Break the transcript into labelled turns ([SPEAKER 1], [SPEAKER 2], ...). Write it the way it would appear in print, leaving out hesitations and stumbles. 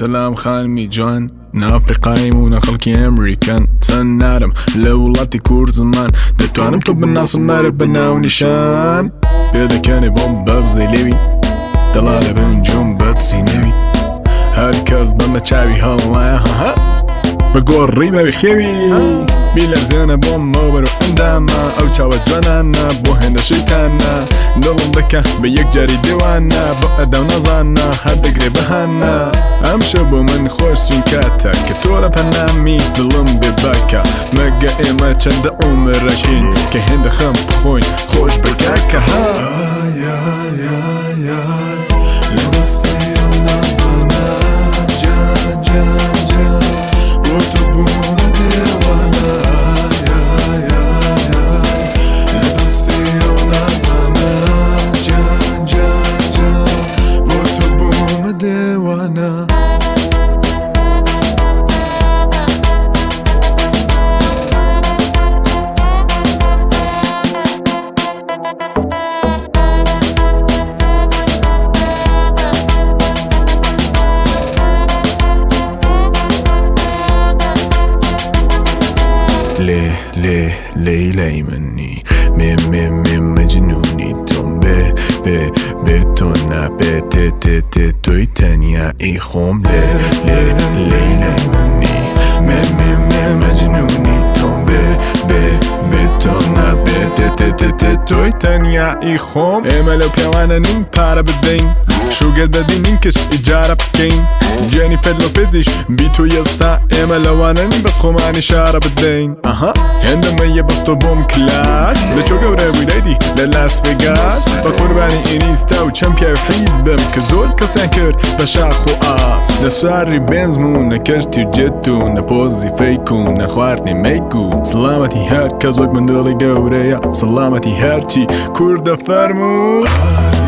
[SPEAKER 1] سەلام خانمی جوان نە ئەفریقاییم و نە خەڵکی ئەمریکان چەند نارم لە وڵاتی کورد زمان دەتوانم تۆ بناسم مەرە بە ناونیشان پێدەکەنێ بۆم بەبزەی لێوی دەڵالە بن جۆم بەتسی نێوی هەر کەس بەمە چاوی هەڵوایە هەها بە گۆڕی بەوی خێوی بیلەرزێنە بۆم مەوبەر و ئەندامە ئەو چاوە جوانانە بۆ هێندە شەیتانە دڵم دەکە بە یەکجاری دێوانە بۆ ئەدا و نازانە هەر دەگرێ بەهانە ئەمشەو بۆ من خۆشترین کاتە کە تۆ لە پەنامی دڵم بێ باکە مەگە ئێمە چەندە عومرەکەین کە هێندە خەم بخۆین خۆش بە کاکە ها
[SPEAKER 2] ئای ئای ئای ئای لە دەستی ئەو نازانە جا جا جا بۆ تۆ بوومە دێوانە ئای ئای ئای ئای لە دەستی ئەو نازانە جا جا جا بۆ تۆ بوومە دێوانە.
[SPEAKER 1] لێ لێ لەیلای منی مێ مێ مێ مەجنونی تۆم بێ بێ بێ تۆ نابێ تێ تێ تێ تۆی تەنیا ئی خۆم لێ لێ لەیلای منی مێ مێ مێ مەجنونی تۆم بێ بێ بێ تۆ نابێ تێ تێ تێ تێ تۆی تەنیا ئی خۆم ئێمە لەو پیاوانە نین پارە بدەین شوگەر دەدین کچ ئیجارە بکەین جێنیفەر لۆپێزیش بیتۆ ئێستا ئێمە لەوانە نین بەس خۆمانی شارە بدەین ئەها هێندە مەیە بەس تۆ بۆم کلاس لە چۆ گەورە بووی دایدی لە لاس ڤێگاس بە قوربانی ئینیستا و چەند پیاوی حیز بم کە زۆر کەسیان کرد بە شاخ و ئاس نە سواری بێنزم و نە کەشتی و جێت و نە پۆزی فەیک و نە خواردنی مەیک و سڵامەتی هەر کەس وەک من دڵی گەورەیە سڵامەتی هەرچی کوردە فەرموو.